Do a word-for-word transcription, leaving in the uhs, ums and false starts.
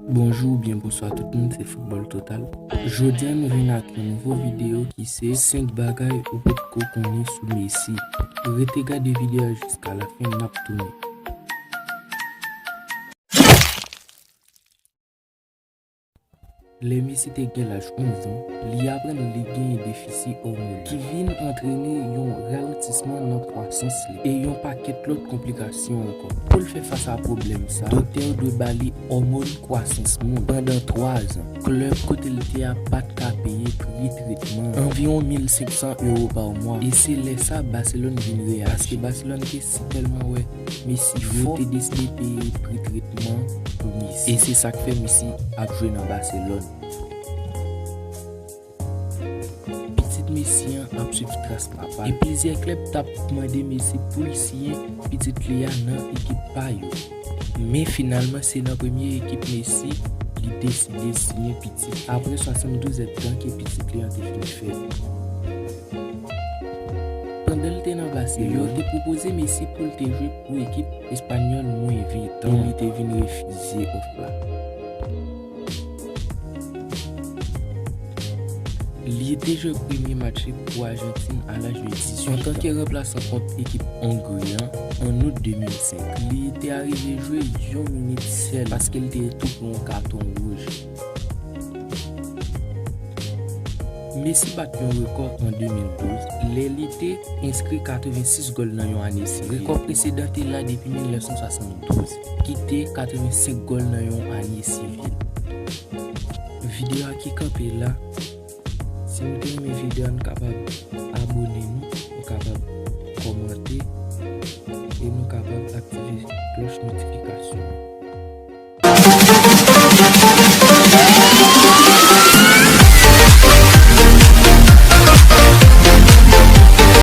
Bonjou oubyen bonswa tout moun, se Foutbòl Total. Jodi a nou vin ak yon nouvo videyo ki se senk bagay ou potko konnen sou Messi. Rete gade videyo a jiska lafen, n ap tounen. Lè Messi te gen laj onz an, li aprann li gen defisi òmonal ki vin antrene yon ralantisman nan kwasans li e yon pakèt lòt konplikasyon ankò. Pou l fè fas a pwoblèm sa, doktè yo dwe ba li òmòn kwasans moun pandan twa zan. Klèb kote l te a pa t ka peye pri tretman, anviwon mil senk san ewo pa mwa, e se lè sa Baselòn vin reyaji, paske Baselòn te si tèlman wè Messi fò, yo te deside peye pri tretman pou Messi. E se sa k fè Messi ap jwe nan Baselòn. Pitit Messi an ap swiv tras papa l. E plizyè klèb t ap mande Messi pou l siyen pitit li a nan ekip pa yo. Men finalman, se nan premye ekip Messi li deside siyen pitit. Apre swasanndouz èdtan ke pitit li an te fin fèt. Pandan l te nan Baselòn, yo te pwopoze Messi pou l te jwe pou ekip espanyòl mwen vit an, men li te vin refize òf la. Li te jwe premye match li pou Ajantin a laj de dizuit an. Antanke ranplasan kont ekip Ongri an, an out de mil senk, li te arive jwe yon minit sèl paske l te tou pran yon katon wouj. Messi bat yon rekò an de mil douz, lè li te enskri katrevensis gòl nan yon ane sivil. Rekò presedan te la depi mil nèf san swasanndouz, ki te katrevensenk gòl nan yon ane sivil. Videyo a ki kanpe la. Si nou te renmen videyo a, nou kapab abone nou, nou kapab kòmante, e nou kapab aktive klòch notifikasyon an.